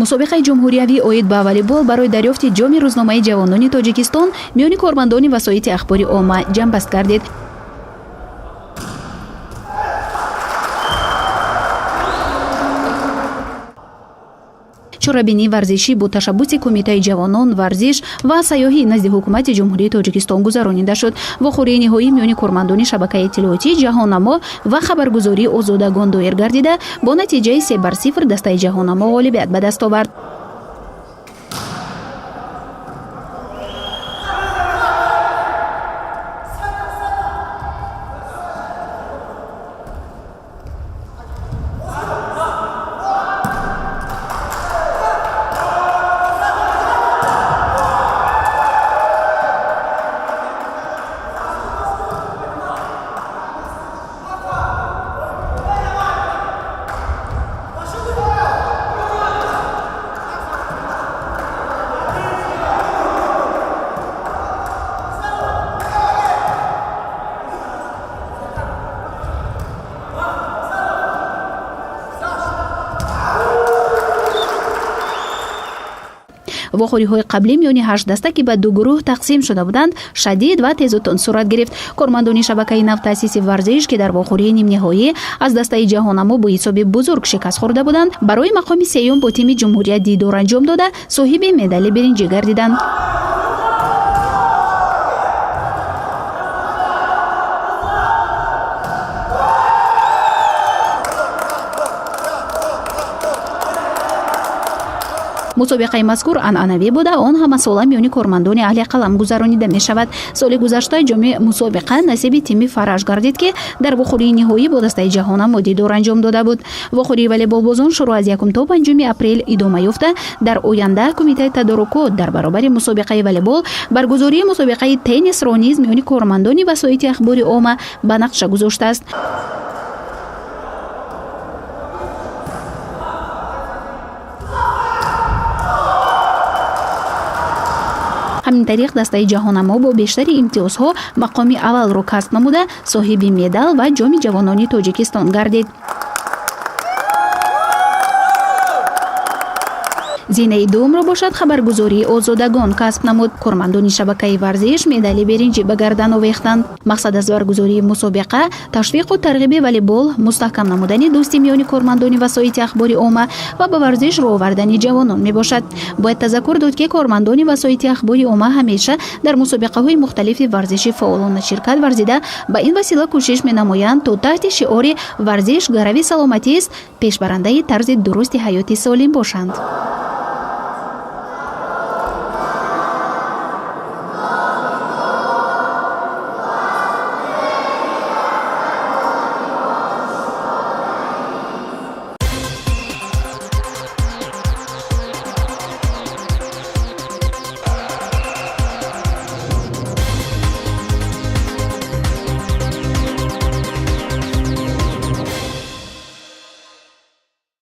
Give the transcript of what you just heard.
Мусобиқаи ҷумҳуриявӣ оид ба волейбол барои дарёфти ҷоми рӯзномаи ҷавонони Тоҷикистон миёни кормандони васоити ахбори омма ҷамъбаст гардид. Чорабинии варзишӣ бо ташаббуси Кумитаи ҷавонон, варзиш ва сайёҳӣ назди Ҳукумати Ҷумҳурии Тоҷикистон гузаронида шуд. Вохӯрии ниҳоӣ миёни кормандони шабакаи иттилоотии Ҷаҳоннамо ва хабаргузории Озодагон доир гардида, бо натиҷаи 3-0 дастаи Ҷаҳоннамо ғолибият ба даст овард. Вохӯриҳои қаблӣ миёни ҳашт даста, ки ба ду гурӯҳ тақсим шуда буданд, шадид ва тезутун сурат гирифт. Кормандони шабакаи навтаъсиси варзиш, ки дар вохӯрии нимниҳоӣ аз дастаи Ҷаҳоннамо бо ҳисоби бузург шикаст хӯрда буданд, барои мақоми сеюм бо тими ҷумҳурият дидор анҷом дода, соҳиби медали биринҷӣ гардиданд. Мусобиқаи мазкур анъанавӣ буда, он ҳамасола миёни кормандони аҳли қалам гузаронида мешавад. Соли гузашта ҷоми мусобиқа насиби тими Фараж гардид, ки дар вохӯрии ниҳоӣ бо дастаи Ҷаҳоннамо дидор анҷом дода буд. Вохӯрии волейболбозон шурӯъ аз 1 то 5 апрел идома ёфта, дар оянда Кумитаи тадорукот дар баробари мусобиқаи волейбол баргузории мусобиқаи теннисро низ миёни кормандони васоити ахбори омма ба нақша гузоштааст. Ҳамин тариқ, дастаи Ҷаҳоннамо бо бештари имтиёзҳо мақоми аввалро касб намуда, соҳиби медал ва ҷоми ҷавонони Тоҷикистон гардид. Зинаи дуюмро бошад, хабаргузории Озодагон касб намуд. Кормандони шабакаи варзиш медали беринҷӣ ба гардан овехтанд. Мақсад аз баргузории мусобиқа ташвиқу тарғиби волейбол, мустаҳкам намудани дӯстӣ миёни кормандони васоити ахбори омма ва ба варзиш рӯ овардани ҷавонон мебошад. Бояд тазаккур дод, ки кормандони васоити ахбори омма ҳамеша дар мусобиқаҳои мухталифи варзиши фаъолона ширкат варзида, ба ин васила кӯшиш менамоянд, то таҳти шиори «Варзиш гарави саломатист» пешбарандаи тарзи дурусти ҳаёти солим бошанд.